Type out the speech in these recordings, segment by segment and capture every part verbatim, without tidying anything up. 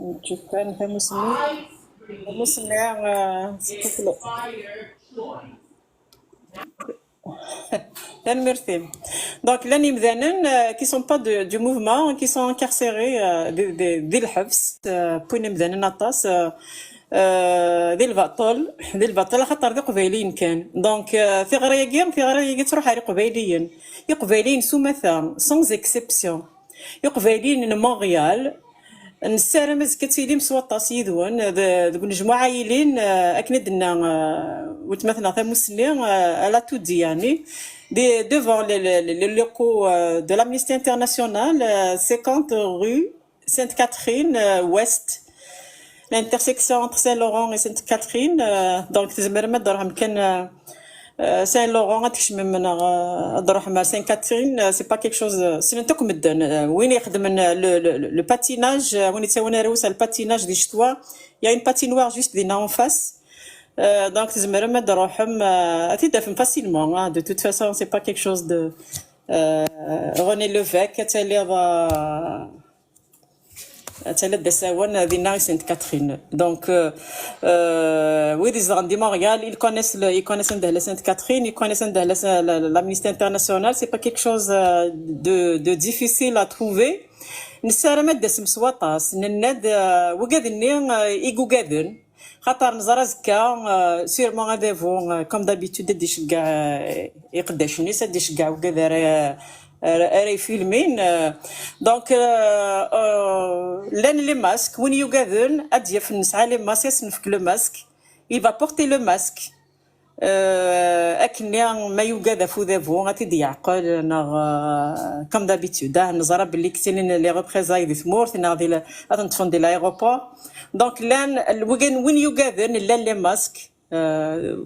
Neččef kan tamussni. Tamussni, ah, s tuklu. Tanemmirt-im. Donc, llan imdanen, euh, qui sont pas de, du mouvement, qui sont incarcérés, euh, di, di, di lḥebs, euh, wwin imdanen aṭas, euh, euh, di lbaṭel, di lbaṭel, axaṭer d iqbayliyen kan. Donc, euh, tiɣri-agi, tiɣri-agi tṛuḥ ar iqbayliyen. Iqbayliyen s umata, sans exception. Iqbayliyen n Montréal, nessaram azekka ad tilim s waṭas yid-wen, d-, deg unejmuɛ ay ilin, euh, akken i d-tenna, euh, weltma-tneɣ tamussni, euh, elle a tout dit, yeɛni, de-, devant le, le, le, le locaux, euh, de l'Amnesty International, euh, cinquante rue Sainte-Catherine, euh, Ouest, l'intersection entre Saint-Laurent et Sainte-Catherine, euh, donc tzemrem ad d-truḥem kan, euh, euh, Saint-Laurent, ad tkecmem neɣ, euh, ad d-truḥem ar Sainte-Catherine, euh, c'est pas quelque chose, euh, ssnen-t akk medden, euh, win ixedmen, euh, le, le, le patinage, euh, win yettawin arraw-is ar le patinage di ccetwa, il y a une patinoire juste dinna en face. Euh, donc tzemrem ad d-truḥem, euh, ad t-id-tafem facilement, hein. De toute façon, c'est pas quelque chose de, euh, René Lévesque, ad taliḍ, euh, ad taliḍ d asawen dinna i Sainte-Catherine. Donc, euh, euh, wid izedɣen di Montréal, ils connaissent le, ils connaissent anda tella Sainte-Catherine, ils connaissent anda tella la, la, l'Amnesty International, c'est pas quelque chose, euh, de, de difficile à trouver. Nessaram ad d-tasem s waṭas, nenna-d, euh, wigad-nni, euh, i yugaden, xaṭer neẓra azekka, euh, sûrement adabu, euh, comme d'habitude, ad d-iceggeɛ, euh, iqeddacen-is, ad d-iceggeɛ wigad ara, ara, ara ifilmin, euh, donc, euh, euh, llan les masques, win yugaden, ad d-yaf nesɛa les masques, ad s-nefk le masque, il va porter le masque. Euh, akken-nni ma yugad ɣef udabu, ad t-id-yeɛqel, neɣ, euh, comme d'habitude, ah, neẓra belli ktilin les représailles di tmurt, neɣ di la, ad ten-ṭṭfen di l'aéroport. Donc, llan, win, win yugaden, llan les masques, euh,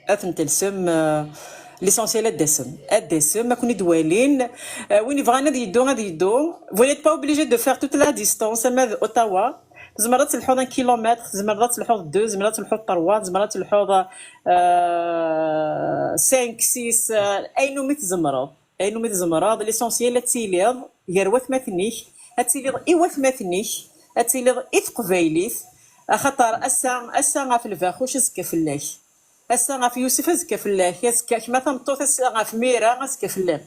ad ten-telsem, euh, l'essentiel ad d-tasem. Ad d-tasem, ad ken-id-walin. Euh, win yebɣan ad yeddu, ad yeddu. Vous n'êtes pas obligé de faire toute la distance, ama d Ottawa. Tzemreḍ ad telḥuḍ un kilomètre, tzemreḍ ad telḥuḍ deux, tzemreḍ ad telḥuḍ trois, tzemreḍ ad telḥuḍ, euh, cinq, six, euh, ayen umi tzemreḍ. Ayen umi tzemreḍ, l'essentiel ad tiliḍ gar watmaten-ik, ad tiliḍ i watmaten-ik, ad tiliḍ i teqbaylit, axaṭer ass-a, ass-a ɣef Lbaxuc, azekka fell-ak. Ass-a ɣef Yusef, azekka fell-ak. Azekka kemm a tameṭṭut, ass-a ɣef Mira, azekka fell-am.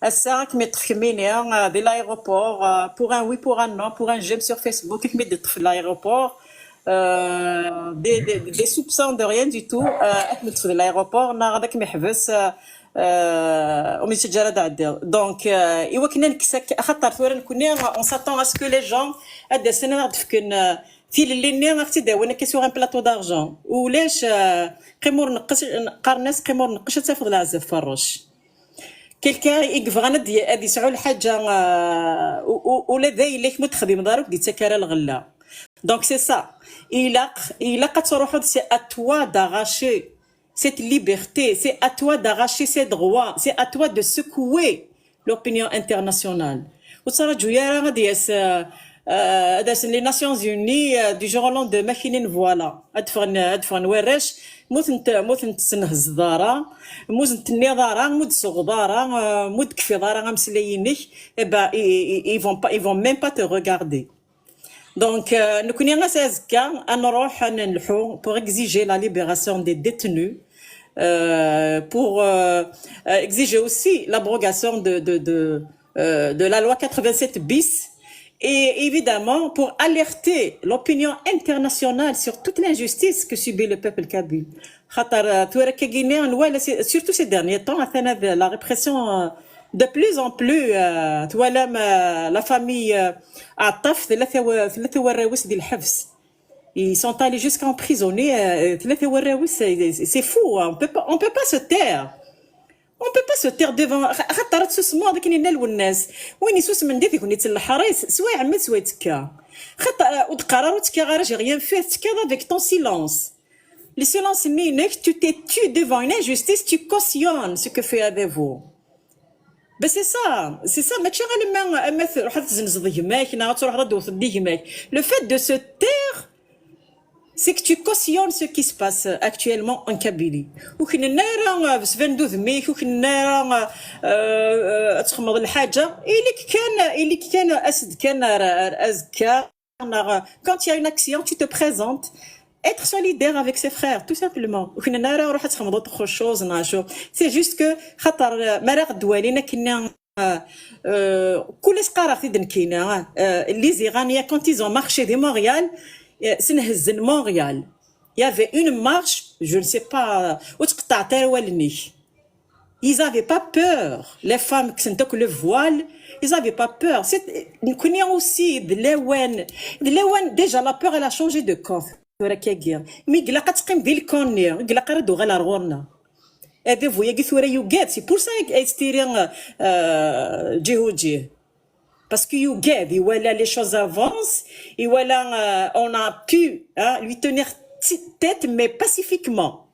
Ass-a, ad kem-iṭṭef kemmini, euh, di l'aéroport, euh, pour un oui, pour un non, pour un j'aime sur Facebook, ad kem-id-iṭṭef l'aéroport, euh, des, des, des soupçons de rien du tout, euh, ad kem-iṭṭef di l'aéroport, neɣ ad kem-iḥbes, euh, euh, ur m-yettaǧǧa ara ad tɛeddiḍ. Donc, euh, i wakken ad nekkes ak-, axaṭer tura nekkni, on s'attend à ce que les gens ad d-asen ad aɣ-d-fken, euh, tilelli-nni, ad ɣ-tt-id-awin akka sur un plateau d'argent. Ulac, euh, qqim ur neqqec, qqaren-as qqim ur neqqec ad tafeḍ leɛzab f rrec. Quelqu'un i yebɣan ad, ad yesɛu lḥaǧa, euh, u-, u-, ula d ayla-k ma ur texdimeḍ ara, ur k-d-yettak ara lɣella. Donc c'est ça. Ilaq, ilaq ad truḥeḍ, c'est à toi d'arracher cette liberté, c'est à toi d'arracher ces droits, c'est à toi de secouer l'opinion internationale. Ur ttṛaǧu ara ad d-yas, euh, euh, ad d-asen les Nations Unies, euh, du jour au lendemain, ad k-inin voilà. Ad d-ffɣen, ad d-ffɣen warrac, ma ur tent-, ma ur tent-tessenhezzeḍ ara, ma ur tent-tenniḍ ara, ma ur d-tessuɣeḍ ara, euh, ma ur d-tekfiḍ ara ameslay-inek, eh ben, ils, ils, ils vont pas, ils vont même pas te regarder. Donc, euh, nekkni ass azekka ad nruḥ ad nelḥu pour exiger la libération des détenus, euh, pour, euh, euh, exiger aussi l'abrogation de, de, de, euh, de la loi quatre-vingt-sept bis et évidemment pour alerter l'opinion internationale sur toute l'injustice que subit le peuple kabyle. Xaṭer, euh, tura akka-gini, nwala, c'est, surtout ces derniers temps, atan ad, la répression, euh, de plus en plus, euh, twalam, euh, la famille, euh, Aṭṭaf, tlata wa-, tlata warraw-is di lḥebs. Ils sont allés jusqu'à emprisonner, euh, tlata warraw-is, c'est, c'est fou, hein. On peut pas, on peut pas se taire. On peut pas se taire devant, xa-, xaṭer ad tsusmeḍ akken yenna Lwennas. Win isusmen di tegnit n leḥris, s wa iɛemmed, s wa yettekka. Xaṭer, euh, ur d-qqar ara ur ttekkaɣ ara, j'ai rien fait, tettekkaḍ avec ton silence. Le silence-nni-inek, tu t'es tu devant une injustice, tu cautionnes ce que fait adabu. Ben c'est ça, c'est ça, mačči alamma, ama truḥ ad tzenzeḍ gma-k, neɣ ad truḥeḍ ad d-tewteḍ di gma-k. Le fait de se taire, c'est que tu cautionnes ce qui se passe actuellement en Kabylie. Ur k-nenna ara, euh, sband udem-ik, ur k-nenna ara, euh, euh, ad txedmeḍ lḥaǧa. Ili-k kan, ili-k kan, as-d kan ar, ar azekka. neɣ, euh, quand il y a une action, tu te présentes. Être solidaire avec ses frères, tout simplement. Ur k-nnan ara ruḥ ad txedmeḍ autre chose, neɣ acu. C'est juste que, xaṭer, euh, mi ara ɣ-d-walin akken, euh, euh, kul ass qqareɣ-t-id nekkini, euh, les Iraniens, quand ils ont marché de Montréal, euh, senhezzen Montréal. Il y avait une marche, je ne sais pas, euh, ur tqeṭṭɛeḍ ara wallen-ik. Ils avaient pas peur. Les femmes qui sont le voile, ils avaient pas peur. C'est, nekkni aussi, d lawan, d lawan, déjà la peur, elle a changé de camp. Tura kagi. Mi ilaq ad teqqim di lkan-nni, ilaq ara d-uɣal ar ɣur-neɣ. Adabu-agi tura yugad, c'est pour ça ay tettiri, euh, euh, ǧihu ǧih. Parce que yugad, iwala les choses avancent, iwala, euh, on a pu, hein, lui tenir ti-, tête, mais pacifiquement.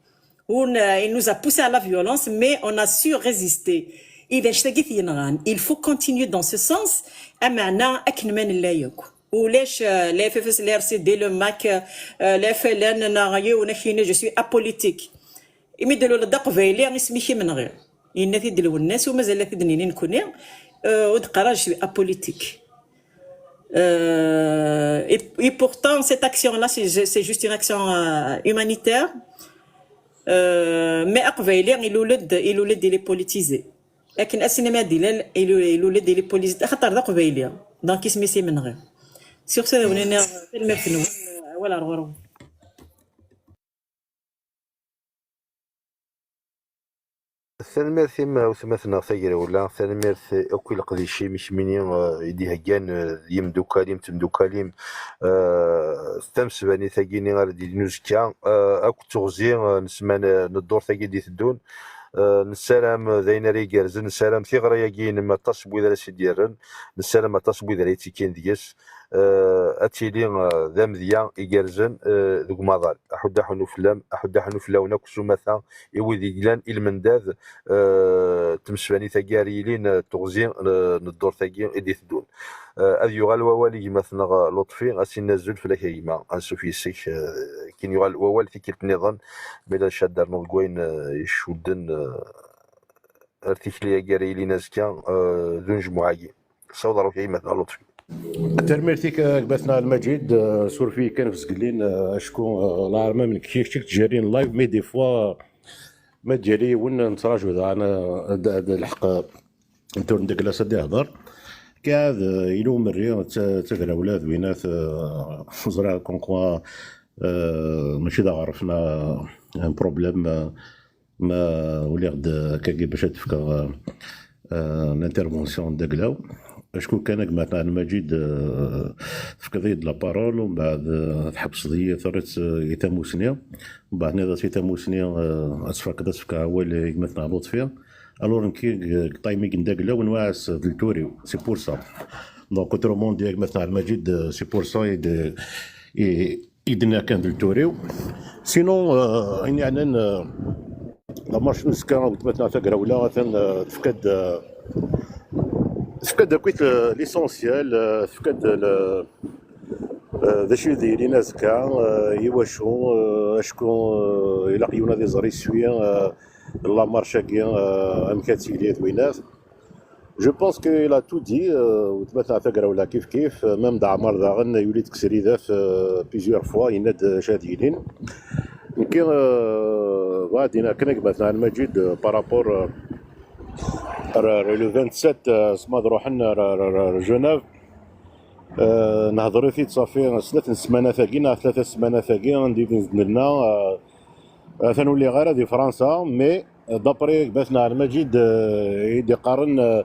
On, euh, il nous a poussé à la violence, mais on a su résister. إذا شتاقيت ينغان. Il faut continuer dans ce sens. Ameɛna akken ma nella yakk. Ulac, euh, la F F S, la R C D, le mac, euh, la F L N, neɣ yiwen akini, je suis apolitique. Imi d-luleḍ d aqbayli, isem-ik imenɣi. Yenna-t-id Lwennas, u mazal la t-id-nini nekkni, euh, ur d-qqar ara, je suis apolitique. Euh, et, et pourtant, cette action-là, c'est, c'est juste une action, euh, humanitaire. Euh, mais aqbayli, ilul-d, ilul-d, il est politisé. Akken asinima d-ilal, ilul-, ilul-d, il est politisé. Xaṭer d aqbayli. Donc, isem-is imenɣi. Sur ce, on est, tanemmirt-nwen. Awal ar ɣur-wen. Tanemmirt-im a wetma-tneɣ Tagrawla, tanemmirt akk i leqdic-im, i kemmini, eh, i d-iheggan, eh, d yimdukal-im d temdukal-im, eh, tamesbanit-agi-nni ara d-ilin uzekka, eh, akked teɣzi, eh, n ssman, eh, n ddurt-agi d-iteddun. Eh, nessaram d ayen ara igerrzen, nessaram tiɣri-agi-inem aṭas n wid ara s-id-yerren, nessaram aṭas n wid ara yettekkin deg-s. Eh, ad tili, eh, d amedya igerrzen, eh, deg umaḍal. Aḥuddu aḥunnu fell-am, aḥuddu aḥunnu fell-awen akk s umata, i wid i yellan i lmendad, eh, n tmesbanit-agi ara yilin, eh, d teɣzi, eh, n ddurt-agi i d-iteddun. Eh, ad yuɣal wawal i gma-tneɣ, eh, Luṭfi, ad s-inna azul fell-ak a gma, ansuf yes-k, eh, akken yuɣal wawal tikkelt nniḍen, ma yella ad d-ternuḍ deg wayen, eh, icudden, eh, ar tikli-agi ara yilin azekka, eh, d unejmuɛ-agi. Saweḍ ɣer wakka gma-tneɣ Luṭfi. Tanemmirt-ik a gma-tneɣ Lmajid, eh, suref-iyi kan ɣef zgelli-n, eh, acku, eh, la arma nekk kečč ttjerrin live, mais des fois ma d-yali yiwen nettraǧu daɣen, eh, ad, ad lḥeq, eh, n tur n dagla s ad d-ihder. Kaɛad, eh, yella umerri, d ta-, d tagrawla d winat, eh, ẓriɣ comme quoi, eh, mačči d aɣref neɣ un problème, eh, ma uliɣ-d akkagi bac ad d-fkeɣ, eh, l'intervention n dagla-w. Acku kan a gma-tneɣ Lmajid, eh, tefkiḍ-iyi-d la parole, umbeɛd, eh, tḥebseḍ-iyi, terriḍ, eh, i tamusni, umbeɛd tenniḍ-as i tamusni, eh, ad tfakkeḍ, ad tefkeḍ awal i gma-tneɣ Luṭfi. Alors nekki deg, deg timing n dagla-w nwiɣ-as d lturi-w, c'est pour ça. Donc autrement dit a gma-tneɣ Lmajid, eh, c'est pour ça i d-, i, i d-nniɣ kan d lturi-w. Sinon, euh, ayen yeɛnan, euh, la marche n uzekka, weltma-tneɣ Tagrawla, atan, euh, tefka-d, euh, tefka-d akk, euh, l'essentiel, euh, tefka-d le, euh, d acu i d-yilin azekka, euh, i wacu, euh, acku, euh, ilaq yiwen ad iẓer iswi, euh, la marche-agi, euh, amek ad tili d winat. Je pense qu'il a tout dit, euh, weltma-tneɣ Tagrawla kif kif, euh, même Daɛmer daɣen yuli-d deg sridat, euh, plusieurs fois, yenna-d acu ad yilin. Nekki, euh, bɣiɣ ad d-iniɣ kan a gma-tneɣ Lmajid, euh, par rapport, euh, ar, ar le vingt-sept, euh, asmi ad ruḥen ar, ar, ar, ar Genève. Euh, nehder-it-id ṣafi snat n ssmanat-agi neɣ tlata ssmanat-agi, anda i d-nenna, euh, atan ur lliɣ ara di Fransa, mais d'après gma-tneɣ Lmajid, euh, i d-iqqaren, euh,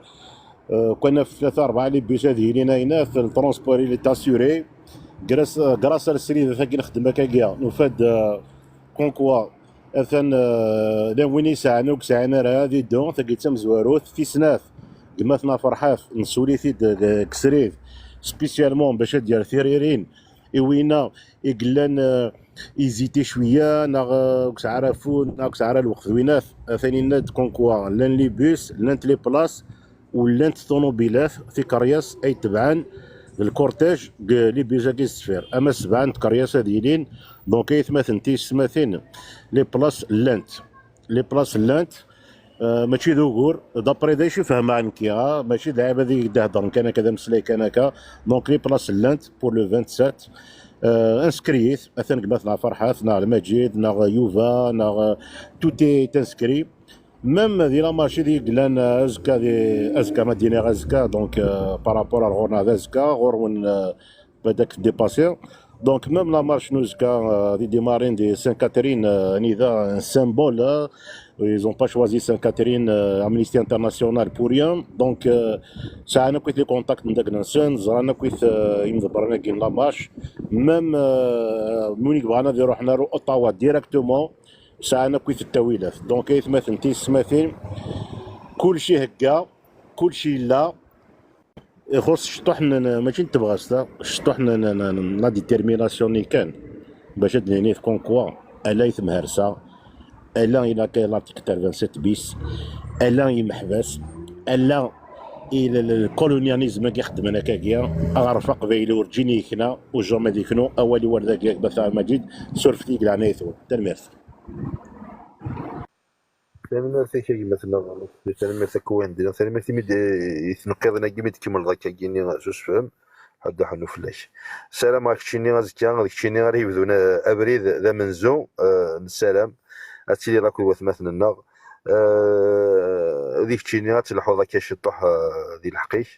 euh, kan ɣef tlata rebɛa les bus ad yilin ayennat, le transport il est assuré. Grâce, grâce ar sridat-agi nxeddem akkagi, nufa-d, euh, comme quoi, atan, euh, llan win yesɛan ur yesɛin ara ad iddu, tagi d tamezwarut. Tis snat, gma-tneɣ Ferḥat, nessuli-t-id deg, deg srid, spécialement bac ad d-yerr tiririn i winna i yellan, euh, hésité cwiya, neɣ, euh, ur yesɛi ara afud, neɣ ur yesɛi ara lweqt, winat, atan yenna-d comme quoi llan les bus, llant les places, u llant ṭunubilat, tikeryas ay tebɛen d lkurtaj deg les bus-agi s deffir. Ama sebɛa n tkeryas ad yilin, donc aytmaten tiyessetmatin, les places llant. Les places llant, Euh, mačči d ugur, d'après d acu i fehmeɣ nekki, ah, mačči d lɛibad i d-heddren kan akka, d ameslay kan akka. Donc, les places llant pour le vingt-sept. Euh, inscrits, atan gma-tneɣ Ferḥat, neɣ Lmajid, neɣ Yuba, neɣ, euh, tout est inscrit. Même di la marche i yellan, euh, azekka, di, azekka, ma d-iniɣ azekka, donc, euh, par rapport ar ɣur-neɣ d azekka, ɣur-wen, euh, badak dépassé. Donc, même la marche n uzekka, euh, di démarrer di Sainte-Catherine, euh, anida, un symbole, euh, ils ont pas choisi Sainte-Catherine, euh, Amnesty International pour rien. Donc, euh, sɛan akk les contacts n dagna-nsen, ẓran akk, euh, imḍebbren-agi n la marche. Même, euh, win i yebɣan ad iruḥen ar Ottawa directement, sɛan akk ttawilat. Donc, aytmaten, tisetmatin, kullec ihegga, kullec yella. Ixuṣṣ cṭuḥ n, n, mačči n tebɣest, cṭuḥ n, n, n, n la détermination-nni kan, bac ad d-nini comme quoi, ala i temhersa, ala i la, l'article quatre-vingt-sept bis, ala i imeḥbas, ala i l-, l-, le colonialisme-agi xeddmen akkagi, aɣref aqbayli urǧin yekna, u jamais ad yeknu, awal-iw ar dagi, a gma Maǧid, surfet-iyi deg leɛnaya-twen. Tanemmirt. Tanemmirt-ik a gma-tneɣ, tanemmirt akk i wayen d-nniɣ, tanemmirt imi d-, i tneqqiḍin-agi mi d-tkemmleḍ akkagi-nni s usefhem, ḥedd ur ḥennu fell-ak. Ssarameɣ keččini azekka, d keččini ara yebdun, eh, abrid d amenzu, eh, nessaram ad tiliḍ akked watmaten-nneɣ, eh, d keččini ad telḥuḍ akka ciṭuḥ, eh, di lḥeqq-ik,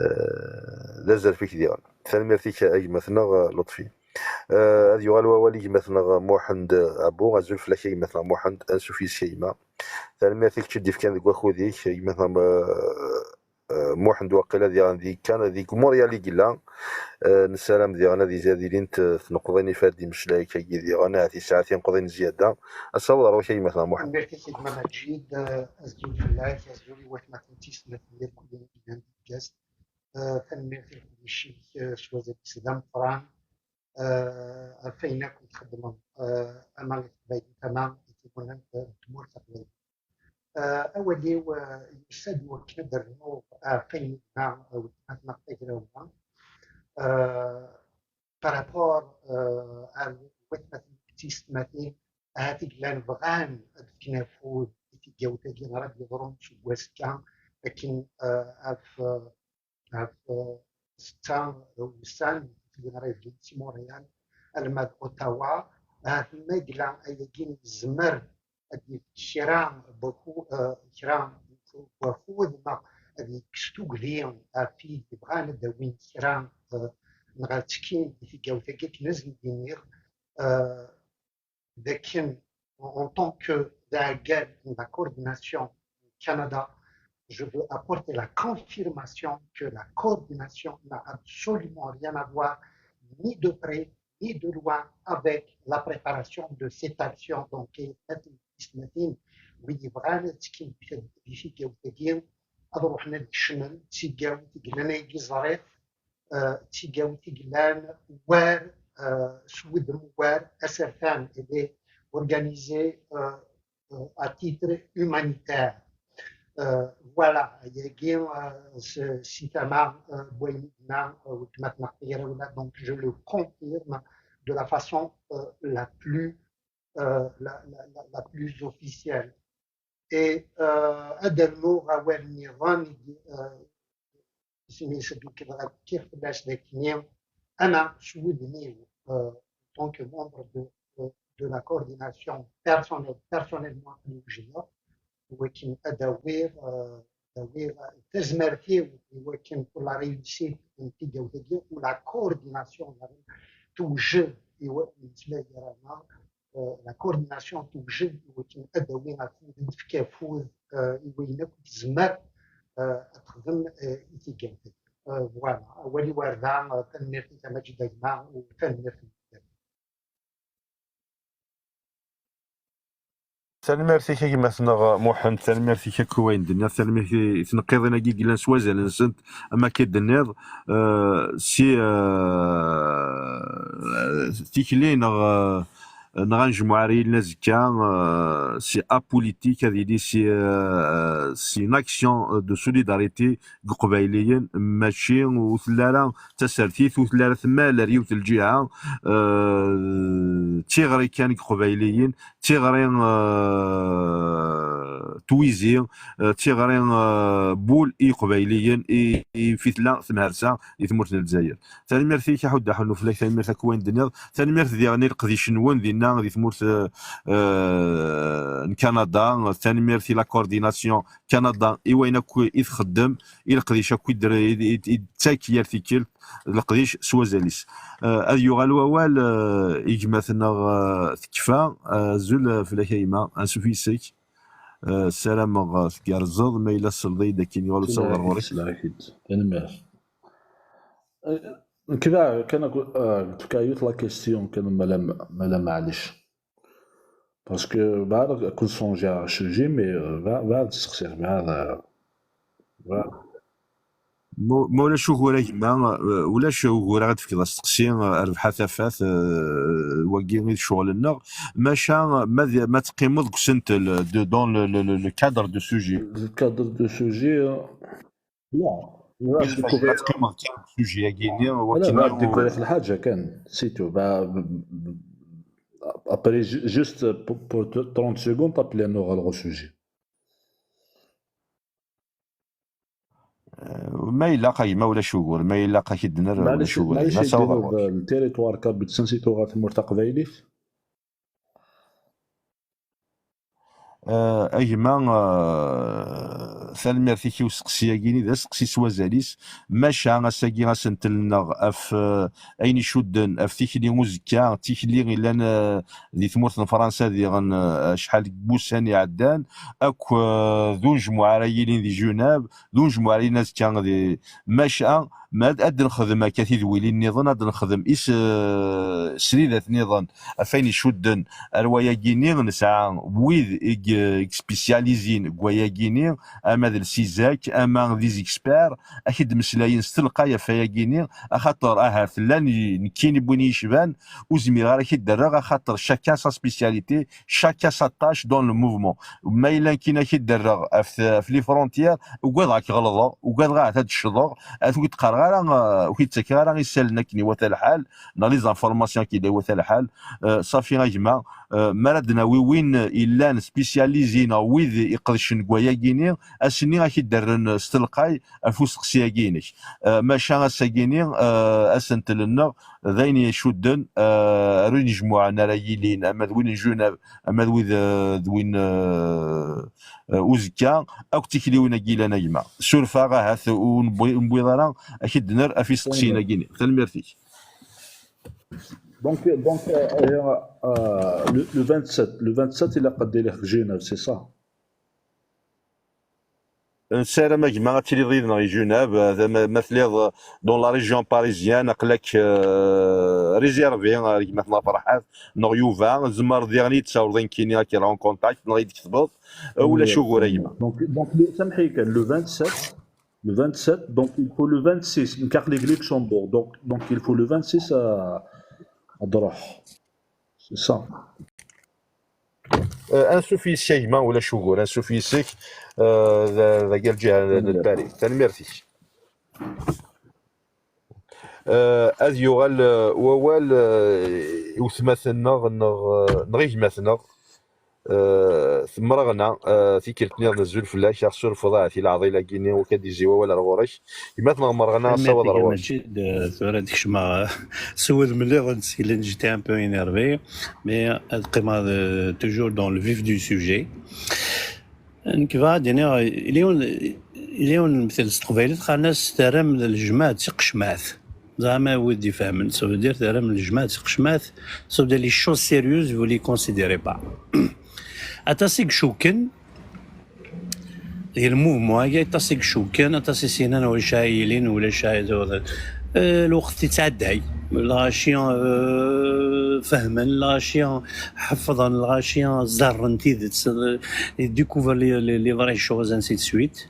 eh, d azref-ik diɣen. Tanemmirt-ik a gma-tneɣ, eh, Lutfi. Eh, ad yuɣal wawal i gma-tneɣ Muḥend Abu. Azul fell-ak a gma-tneɣ Muḥend, ansuf yis-k a gma. Tanemmirt i kečč i d-ifkan deg wakud-ik, a gma-tneɣ, eh, eh, Muḥend, waqila diɣen di kan, di Montréal i yella. Eh, nessaram diɣen ad, ad ilint, eh, tneqḍin i fad imeslay-agi diɣen, ahat yesɛa tinqḍin zzyada. Ad saweḍ ɣer wak a gma-tneɣ Muḥend. Tanemmirt-ik a gma Maǧid, eh, azul fell-ak, azul i watmaten d tisetmatin irkuden i yellan di Bgast. Eh, tanemmirt i leqdic-ik, eh, s wazal-is d ameqqran, eh, ɣef wayen akk i txeddmeḍ, eh, ama i teqbaylit, ama i tguni, eh, n tmurt taqbaylit. Eh, awal-iw, eh, yusa-d iwakken ad d-rnuɣ ɣef wayen i d-tenna, eh, weltma-tneɣ Tagrawla. Eh, par rapport, eh, ar watmaten d tisetmatin, ahat i yellan bɣan ad fken afud i tigawt-agi ara d-yeḍrun seg wazekka, akken, eh, ɣef, eh, ɣef, eh, setta wussan, i ara yebdun si Montréal alma d Ottawa. Ahat ma yella ayagi yezmer ad yefk kra n waku-, eh, kra n wakud, neɣ ad yekkes tugdi ɣef wid yebɣan ad d-awin kra, eh, neɣ ad ttekkin i tigawt-agi, akken ad sen-d-iniɣ, eh, d akken, en tant que d aɛeggal n la coordination Canada, je veux apporter la confirmation que la coordination n'a absolument rien à voir, ni de près, ni de loin, avec la préparation de cette action. Donc, eh, wid yebɣan ad ttekkin di tigawt-agi, ad ruḥen ad kecmen tigawt i yellan ayagi ẓriɣ, eh, d tigawt i yellan war, eh, s wudem war asertan, elle est organisée, eh, eh, à titre humanitaire. Eh, voilà, ayagi, eh, s-, si tama, eh, n wayen i d-tenna, eh, weltma-tneɣ Tagrawla, donc je le confirme de la façon, eh, la plus, eh, la, la, la, la plus officielle. Et, eh, ad d-rnuɣ awal nniḍen, eh, isem-is d-nekk dɣa kkiɣ fell-as d akkenni, ama s wudem-iw, eh, en tant que membre de, de, de la coordination personnelle, personnellement, ad wejdeɣ, i wakken ad awiɣ, eh, ad awiɣ tazmert-iw i wakken pour la réussite n tigawt-agi, u la coordination daɣen tewjed i wa-, ur nettmaggar ara, eh, la coordination tewjed i wakken ad d-tawi afud, ad d-tefk afud, eh, i wayen akk i tezmer, eh, ad texdem, eh, i tigawt-agi. Eh, voilà, awal-iw ar da, eh, tanemmirt-ik a Maǧid a gma, u tanemmirt-ik. Tanemmirt-ik a gma-tneɣ Muḥend, tanemmirt-ik akk i wayen d-tenniḍ, tanemmirt i tneqqiḍin-agi i yellan s wazal-nsent, am akka i d-tenniḍ, eh, si, eh, tikli neɣ, eh, neɣ anejmuɛ ara yilin azekka, eh, si apolitique, ad yili si, eh, si une action de solidarité deg Iqbayliyen, mačči ur telli ara d tasertit, ur telli ara temmal ar yiwet n lǧiha, eh, d tiɣri kan deg Iqbayliyen, d tiɣri, eh, twizi, eh, d tiɣri, eh, n wul i Yiqbayliyen, i, i fi tella temhersa di tmurt n Lezzayer. Tanemmirt-ik a Ḥuddu Ḥunnu fell-ak, tanemmirt akk wayen d-tenniḍ, tanemmirt diɣen i leqdic-nwen dinna di tmurt, eh, eh, n Kanada, tanemmirt i la coordination Kanada i wayen akk i txeddem, i leqdic akk i d-, i d-, i d-, i d-tettak yal tikkelt, leqdic s wazal-is. Eh, ad yuɣal wawal, eh, i gma-tneɣ, eh, tekfa, eh, azul, eh, fell-ak a gma, ansuf yes-k. Eh, ssarameɣ, eh, tgerrzeḍ, ma yella tselḍ-iyi-d akken yuɣal usawaḍ ar ɣur-k. Tanemmirt. Eh, nekk daɣ kan ak-, eh, tefka yiwet la question kan, mala, mala maɛlic. Parce que bɣiɣ ad kun-sonjiɣ ɣer sujet, mais, euh, bɣiɣ, bɣiɣ ad steqsiɣ, bɣiɣ, euh, bɣiɣ. Ma, ma ulac ugur a gma, euh, ulac ugur ad d-tefkeḍ asteqsi, euh, rbeḥ a tafat, euh, wagi i d ccɣel-nneɣ. Maca ma d, ma teqqimeḍ deg usentel, de, dans le, le, le, le cadre de sujet. Le cadre de sujet, euh, لا، لا، ما تقيمض كاع السوجي-agi-ني، لا، وكيما لا، ديكوريغ الحاجة كان، c'est tout. با-، ب-، ب-، après, ju-, juste pour, pour trente secondes, t'appeler نوغ الغو sujet. آه، ما إلا قيمة ولا شوغور، ما إلا قاكي دنر ولا معليش، شوغور. معليش، ما سوغ يدينو الغوش. التيريتوار كابتسان سيتو غا ثمور تقبايليت. آه، a gma, آه، tanemmirt-ik i useqsi-agi-ni, d aseqsi s wazal-is, maca ass-agi asentel-nneɣ ɣef, آه، ayen icudden ɣef tikli uzekka, tikli yellan, آه، di tmurt n Fransa diɣen, آه، acḥal n wussan iɛeddan, akk, آه، d unejmuɛ ara yilin di Junab, d unejmuɛ ara yilin azekka di, maca ma ad, ad nexdem akka tidwilin nniḍen, ad nexdem is, eh, sridat nniḍen ɣef wayen icudden ar wayagi-nni, nesɛa wid i g-, i gspécializin deg wayagi-nni, ama d lsizak, ama d izikspert, ad k-id-meslayen s telqay ɣef wayagi-nni, axaṭer ahat llan i-, nekkini n win i yecban, ur zmireɣ ara ad k-id-rreɣ, axaṭer chacun sa spécialité, chacun sa tâche dans le mouvement. Ma yella nekkini ad k-id-rreɣ ɣef, ɣef les frontières, ugadeɣ ad k-ɣelḍeɣ, ugadeɣ ahat ad d-ccḍeɣ, ad ur k-d-qqareɣ ara, eh, ur k-id-ttakeɣ ara isallen akken iwata lḥal, neɣ les informations akken iwata lḥal. Eh, ṣafi a gma, eh, mi ara d-nawi win illan spécialisé neɣ wid iqedcen deg wayagi-nni, ass-nni ad k-id-rren s telqay ɣef usteqsi-agi-inek. Eh, maca ass-agi-nni, eh, asentel-nneɣ d ayen icudden, eh, ar win ijemmuɛen ara yilin, ama d win n Junab, ama d wid, eh, d win, eh, eh, uzekka, akk d tikliwin-agi yellan a gma. Surfeɣ ahat ur newwi-, ur newwiḍ ara ad k-id-nerr ɣef isteqsiyen-agi-nni. Tanemmirt-ik. Donc, donc, euh, euh, le, le vingt-sept, le vingt-sept, il a قد دير في جنيف, c'est ça. Nessaram a gma ad tiliḍ yid-neɣ i Junab, eh, ma, ma telliḍ, eh, dans la région parisienne, aql-ak, eh, réservé, eh, ar gma-tneɣ Ferḥat neɣ Yuba, tzemreḍ diɣen i d-tsawleḍ nekkini, ad k-rreɣ en contact, neɣ i d-tketbeḍ, eh, ulac ugur a gma. Donc, donc, le, سامحني, le vingt-sept, le vingt-sept, donc il faut le vingt-six, nekk aql-i deg Luxembourg, donc, donc il faut le vingt-six à, à Droh. C'est ça. Eh, ansuf yes-k a gma, ulac ugur, ansuf yes-k, eh, d, d agerǧiha n, n Paris. Tanemmirt-ik. Eh, ad yuɣal, eh, wawal, eh, i wetmaten-nneɣ, neɣ, eh, neɣ i gma-tneɣ, eh, Temreɣna, eh, tikkelt-nniḍen azul fell-ak, aɣ surfeḍ ahat i leɛḍil-agi-nni, ur k-ad-izzi wawal ar ɣur-k. Gma-tneɣ Temreɣna, asawaḍ ar ɣur-k. Maǧid, eh, tura ad kecmeɣ, eh, s wudem-nniḍen, silen j'étais un peu énervé, mais ad qqimeɣ, eh, toujours dans le vif du sujet. Nekk bɣiɣ ad d-iniɣ, yella yiwen, yella yiwen lemtel s teqbaylit, qqaren-as terram lejmaɛ d tiqecmaɛt. Zeɛma wid d-ifehmen, ça veut dire terram lejmaɛ d tiqecmaɛt, ça veut dire les choses sérieuses, vous les considérez pas. Aṭas i icukken, di le mouvement-agi, aṭas i icukken, aṭas i s-yennan ulac ara yilin, ulac ara d-, eh, lweqt yettɛedday, lɣaci, eh, fehmen, lɣaci ḥeffḍen, lɣaci ẓerren tidet, eh, ils découvrent les, les, les vraies choses, ainsi de suite.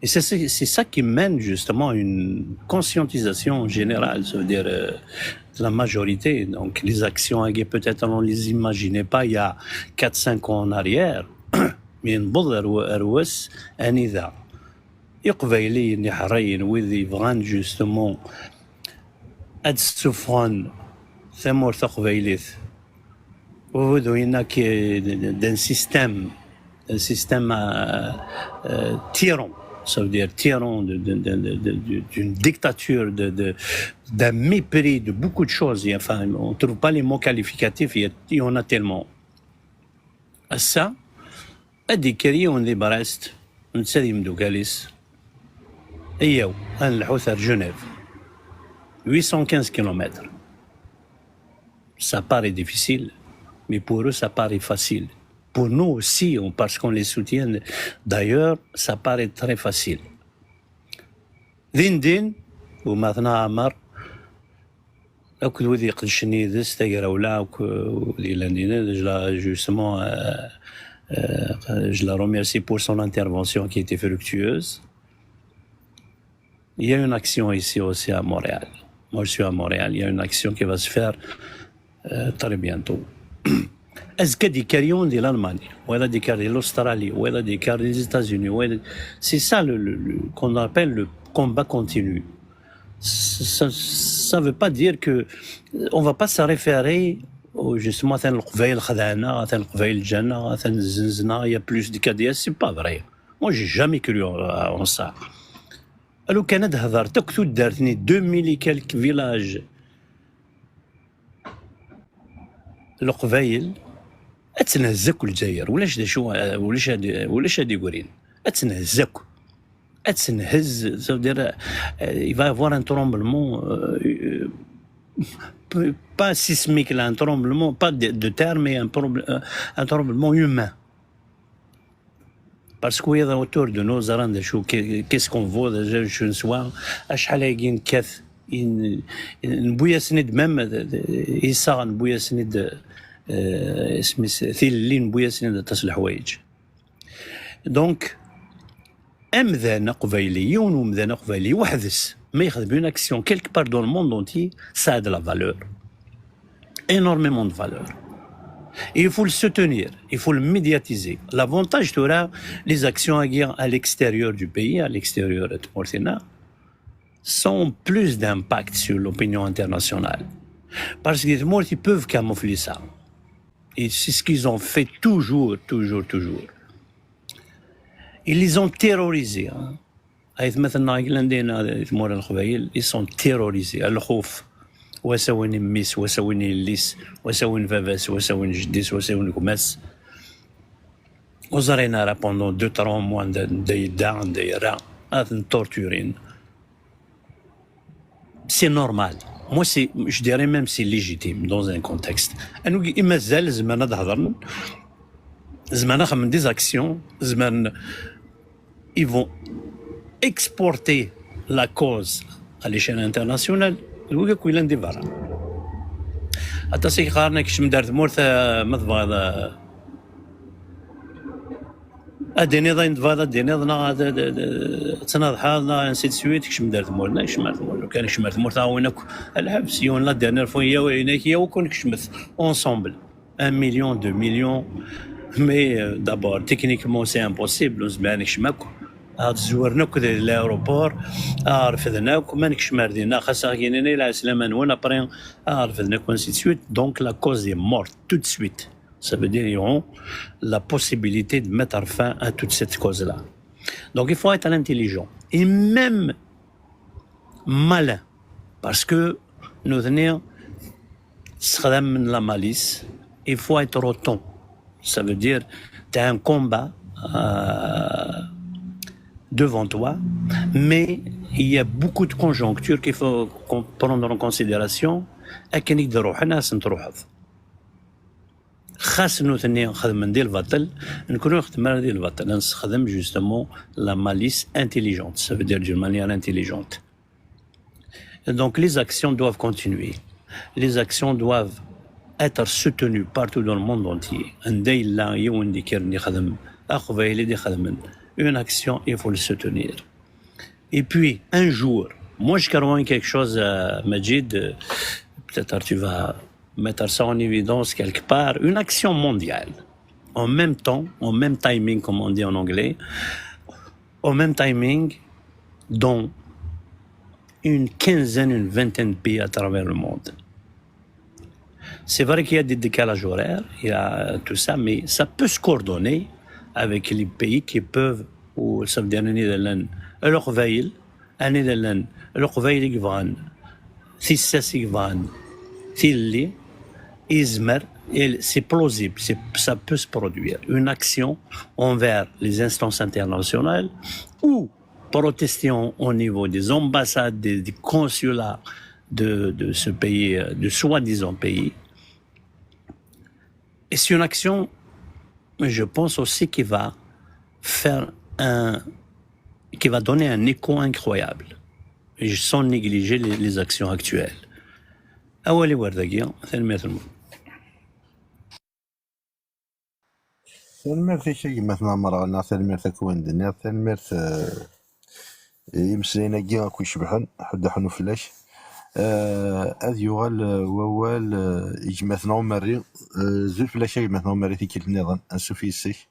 Et c'est, c'est, c'est ça qui mène justement une conscientisation générale, ça veut dire, euh, de la majorité. Donc les actions, peut-être on ne les imaginait pas il y a quatre, cinq ans en arrière, mais newweḍ ar wa-, ar wass anida Iqbayliyen iḥerriyen, wid yebɣan justement ad d-ssufɣen tamurt taqbaylit, au bout d'un système un système euh, euh, tyran, ça veut dire tyran de- de- de- de- de- d'une dictature, de- de- d'un mépris de beaucoup de choses. Et enfin, on ne trouve pas les mots qualificatifs, il y, a- il y en a tellement. Ass-a, ad d-ikker yiwen di Brest, netta d yimdukal-is, ayaw, ad nlḥut ar Genève. huit cent quinze kilomètres. Ça paraît difficile, mais pour eux, ça paraît facile. Pour nous aussi, on- parce qu'on les soutient d'ailleurs, ça paraît très facile. Din din, ummaten Ɛmer, akked wid yeqdcen yid-s tagrawla, akked wid yellan din, je la, justement, euh, euh, je la remercie pour son intervention qui était fructueuse. Il y a une action ici aussi à Montréal. Moi, je suis à Montréal. Il y a une action qui va se faire euh, très bientôt. Azekka ad d-ikker yiwen di l'Allemagne, wayeḍ ad d-ikker di l'Australie, wayeḍ ad d-ikker des États-Unis, wayeḍ- c'est ça le, le- le- qu'on appelle le combat continu. Ça ne veut pas dire que on va pas se référer au, justement, atan Leqbayel xedɛen-aɣ, atan Leqbayel ǧǧan-aɣ, atan zzenzen-aɣ, il y a plus de K D S, c'est pas vrai. Moi, j'ai jamais cru en, en ça. Lukan ad hedrent akk tuddar-nni, deux mille et quelques villages, Leqbayel, ad tenhezz akk Lezzayer. Ulac d acu, ulac ad, ulac ad igrin. Ad tenhezz akk. Ad tenhezz, ça veut dire, euh, il va y avoir un tremblement, euh, euh, pas sismique, là, un tremblement, pas de, de terre, mais un, problème, un tremblement humain. Parce que autour de nous, ẓran d acu, qu'est-ce qu'on veut, d acu neswa, acḥal agi nekkat, newwi-yasen-id même, iseɣ newwi-yasen-id, euh, isem-is, tilelli newwi-yasen-id aṭas n leḥwayeǧ. Donc, amdan aqbayli, yiwen umdan aqbayli, weḥd-s, ma yexdem une action quelque part dans le monde entier, ça a de la valeur. Énormément de valeur. Et il faut le soutenir, il faut le médiatiser. L'avantage, tu auras les actions à l'extérieur du pays, à l'extérieur de Mortina, sont plus d'impact sur l'opinion internationale. Parce que les morts, ils peuvent camoufler ça. Et c'est ce qu'ils ont fait toujours, toujours, toujours. Ils les ont terrorisés. Hein. Aytmaten-nneɣ i yellan dinna di tmura n Leqbayel, ils sont terrorisés. Lxuf, wa s-awin mmi-s, wa s-awin yelli-s, wa s-awin baba-s, wa s-awin jeddi-s, wa s-awin gma-s. Ur ẓrin ara pendant deux, trois mois anda yedda, anda yerra, ad ten-torturin. C'est normal. Moi, c'est, je dirais même c'est légitime dans un contexte. Anwi i mazal zemren ad hedren, zemren ad xedmen des actions, zemren, ils vont exporter la cause à l'échelle internationale. Wigi akk yellan di berra. Aṭas i yeqqaren keččem-d ar tmurt, eh, ma tebɣiḍ, eh, ad d-tiniḍ ayen tebɣiḍ ad d-tiniḍ, neɣ ad, ad, ad, ad tnadḥeḍ, neɣ ainsi de suite, kcem-d ar tmurt. Neɣ kcem ar tmurt. Lukan kcem ar tmurt, awen akk lḥebs. Yiwen la dernière fois, yaw, yenna-k, yaw, kun kecmet ensemble. Un million, deux millions. Mais, euh, d'abord, techniquement, c'est impossible. Ur zmiren ad kecmen akk. Ad zwaren akk di l'aéroport, ad refden akk. Ma nekcem ar dinna, xas aɣ-yinin i lɛeslama-nwen, après, ad refden akk, ainsi de suite. Donc, la cause est morte tout de suite. Ça veut dire, ils ont la possibilité de mettre fin à toute cette cause-là. Donc, il faut être intelligent. Et même malin, parce que nous tenons la malice, il faut être autant. Ça veut dire, tu as un combat euh, devant toi, mais il y a beaucoup de conjonctures qu'il faut prendre en considération. Akken i d-ruḥen, ad sen-truḥeḍ. Xas nutni xedmen di lbaṭel, nekni ur nxeddem ara di lbaṭel. Ad nessexdem justement la malice intelligente, ça veut dire d'une manière intelligente. Et donc les actions doivent continuer. Les actions doivent être soutenues partout dans le monde entier. Anda yella yiwen d-ikkren yexdem, aqbayli d-ixedmen une action, il faut le soutenir. Et puis, un jour, moi je crois en quelque chose, euh, Majid, euh, peut-être tu vas mettre ça en évidence quelque part, une action mondiale, en même temps, en même timing, comme on dit en anglais, en même timing, dans une quinzaine, une vingtaine de pays à travers le monde. C'est vrai qu'il y a des décalages horaires, il y a tout ça, mais ça peut se coordonner avec les pays qui peuvent, ou ça veut dire anida llan leqbayel, anida llan leqbayel i yebɣan tissas, i yebɣan tilelli, yezmer, et c'est plausible, c'est, ça peut se produire, une action envers les instances internationales ou protestion au niveau des ambassades, des, des consulats de, de ce pays, euh, de soi-disant pays. Et c'est une action, je pense aussi, qui va faire un, qui va donner un écho incroyable, sans négliger les, les actions actuelles. Awal-iw ar dagi, tanemmirt-nwen. Tanemmirt-ik a gma-tneɣ Merɣel, neɣ tanemmirt akk win d-tenniḍ, tanemmirt, eh, i imeslayen-agi akk icebḥen, ḥedd ur ḥennu fell-ak. Eh, ad yuɣal, eh, wawal, eh, i gma-tneɣ Umerri. Eh, zul fell-ak a gma-tneɣ Umerri, tikkelt nniḍen, ansuf yis-k.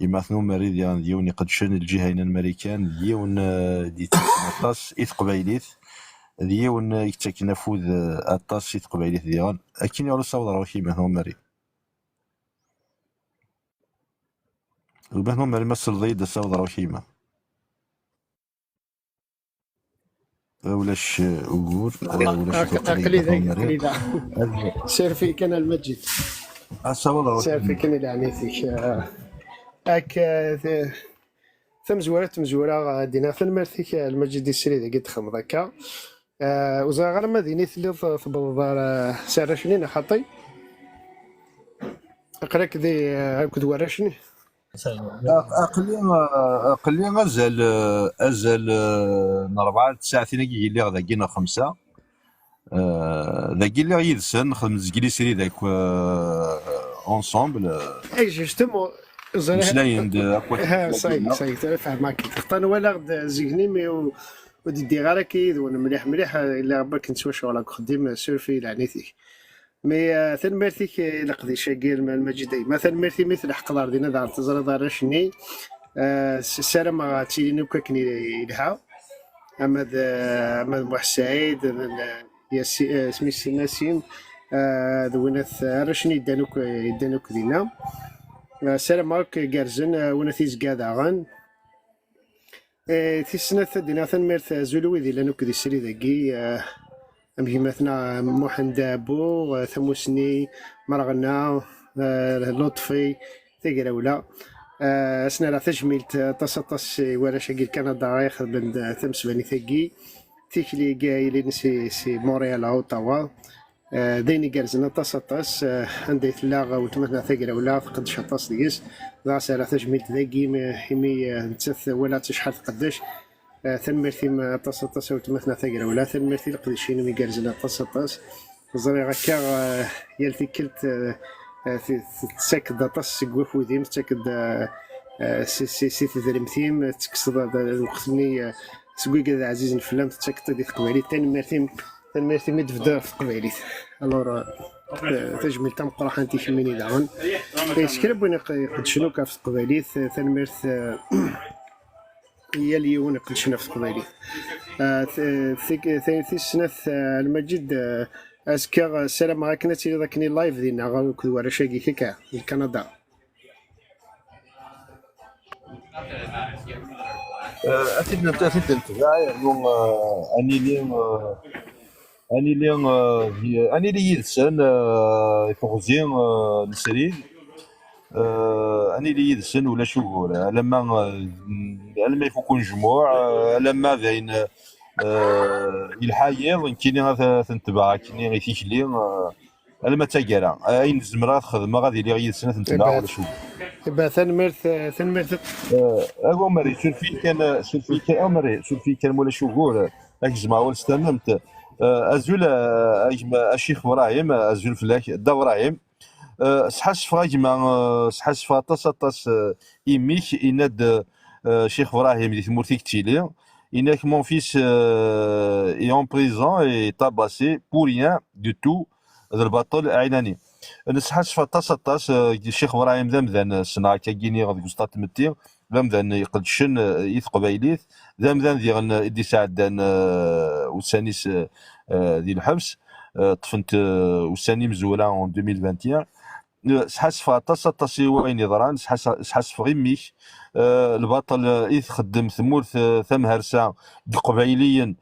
Gma-tneɣ Umerri diɣen d yiwen iqeddcen lǧiha-ina n Marikan, d yiwen, eh, d-yettaken aṭas i teqbaylit, d yiwen, eh, yettaken afud, eh, aṭas i teqbaylit diɣen. Akken i ɣer ur ssawḍeɣ i gma-tneɣ Umerri. Lbaht ma Mari, ma tsellḍeḍ-iyi-d, ad ssawḍeɣ i yemma. Ulac, uh, ugur, uh, ulac. Aql-i da, aql-i da. Suref-iyi kan a Lmajid. Ad ssawḍeɣ. Suref-iyi kan i leɛnayet-ik. Uh, ak, uh, t-, tamezwara d tamezwara, uh, dina, tanemmirt-ik a Lmajid i srid-agi d-txedmeḍ akka. Eh, ur ẓriɣ ara ma din i telliḍ, eh, tewwḍeḍ ar, eh, s arrac-nni neɣ xaṭi? Aql-ak di, eh, akked warrac-nni? Aq-, aql-i, eh, aql-i azal, eh, azal, eh, n rebɛa tsaɛtin-agi i lliɣ dagi neɣ xemsa. Eh, dagi lliɣ yid-sen, xedmen zgil isrid akk, eh, ensemble, eh. Eh, justement, ẓriɣ. Meslayen-d akk. Eh, ça y est, ça y est, fehmeɣ-k. Xaṭi nwala-ɣ-d zik-nni, mais ur d-ddiɣ ara akka yid-wen mliḥ mliḥ, illa Rebbi akken ttwacɣleɣ deg uxeddim, suref-iyi leɛnayet-ik. Mais, eh, tanemmirt-ik i leqdic-agi, a Lmajid a gma. Tanemmirt imi tleḥqeḍ ar dinna daɣen teẓriḍ arrac-nni. Eh, s-, ssarameɣ ad tilin akk akken i-, yelha. Ama d, ama d Muḥ Saɛid, d, d, Yasi-, eh, isem-is Nasim, eh, d winat arrac-nni yeddan akk, yeddan akk dinna. Eh, ssarameɣ akk gerrzen, eh, winat izga daɣen. Eh, tis snat, ad d-iniɣ tanemmirt, eh, azul i wid yellan akk di srid-agi, eh, am gma-tneɣ, eh, Muḥend Abu, eh, Tamusni, Merɣna, eh, Lutfi, Tagrawla. Eh, ad sen-rreɣ tajmilt, eh, aṭas, aṭas i warrac-agi n Kanada i ixedmen, eh, tamesbanit-agi. Tikli-agi yellan si, si Montréal ɣer Ottawa. Eh, d ayen igerrzen aṭas, aṭas, eh, anda i tella weltma-tneɣ Tagrawla, tqeddec aṭas deg-s. Dɣa as-rreɣ tajmilt dagi, imi, imi, eh, nettat walaɣ-tt acḥal tqeddec. Eh, tanemmirt-im aṭas, aṭas a weltma-tneɣ Tagrawla, tanemmirt i leqdic-inem igerrzen aṭas, aṭas. Ẓriɣ akka, eh, yal tikkelt, eh, eh, t-, t-, tettak-d aṭas seg wakud-im, tettak-d, eh, eh, si, si, si tedrimt-im, tekkseḍ-d lweqt-nni, eh, seg wigad ɛzizen fell-am, tettak-d i teqbaylit. Tanemmirt-im, tanemmirt-im i d-tebdiḍ ɣef teqbaylit. Alors, eh, tajmilt tameqqrant i kemmini daɣen. Eh, s kra n win iq-, iqeddcen akk ɣef teqbaylit, eh, tanemmirt, eh, i yal yiwen iqeddcen ɣef teqbaylit. Ah, t-, t-, t-, tis snat, ah, Lmajid, ah, azekka, ah, ssarameɣ akken ad tiliḍ akken i live dinna, akked warrac-agi, akka, di Kanada. Ah, ad t-id-, ad t-id-netbeɛ, yernu, ah, ad nili, ah, ad nili, eh, di, ad nili yid-sen, eh, i teɣzi, eh, n srid. Eh, ad nili yid-sen, ulac ugur. Alamma, eh, alamma ifuk unejmuɛ, eh, alamma d ayen, eh, yelḥa yiḍ, nekkini ad t-, ad ten-tebɛeɣ akkenni i tikli, eh, alamma d taggara. Ayen zemreɣ ad t-xedmeɣ, ad iliɣ yid-sen, ad ten-tebɛeɣ, ulac ugur. Iba, tanemmirt, eh, tanemmirt. Eh, a Umer, suref-iyi kan, suref-iyi kan, a Umer, suref-iyi kan, ma ulac ugur. Ad k-zemreɣ awal s tamemt. Eh, azul, eh, a gma, a Ccix Ibrahim, eh, azul fell-ak, Dda Ibrahim. Eh, sḥassfeɣ a gma, eh, sḥassfeɣ aṭas, aṭas, eh, imi-k, yenna-d, eh, Ccix Ibrahim di tmurt i yettili, yenna-k: mon fils, eh, est en prison et tabassé pour rien du tout, d lbaṭel ɛinani. Nesḥassef aṭas, aṭas, eh, Ccix Ibrahim d amdan, eh, ssneɣ akka giniɣ deg uẓeṭṭa n tmetti, d amdan iqeddcen, eh, i teqbaylit, d amdan diɣen, eh, i d-isɛeddan, eh, ussan-is, eh, eh, di lḥebs, eh, ṭṭfen-t, eh, ussan imezwura en deux mille vingt et un. sḥassfeɣ aṭas aṭas i wayen yeḍran, sḥassfeɣ i mmi-k, lbaṭel i txeddem tmurt tamhersa deg Iqbayliyen.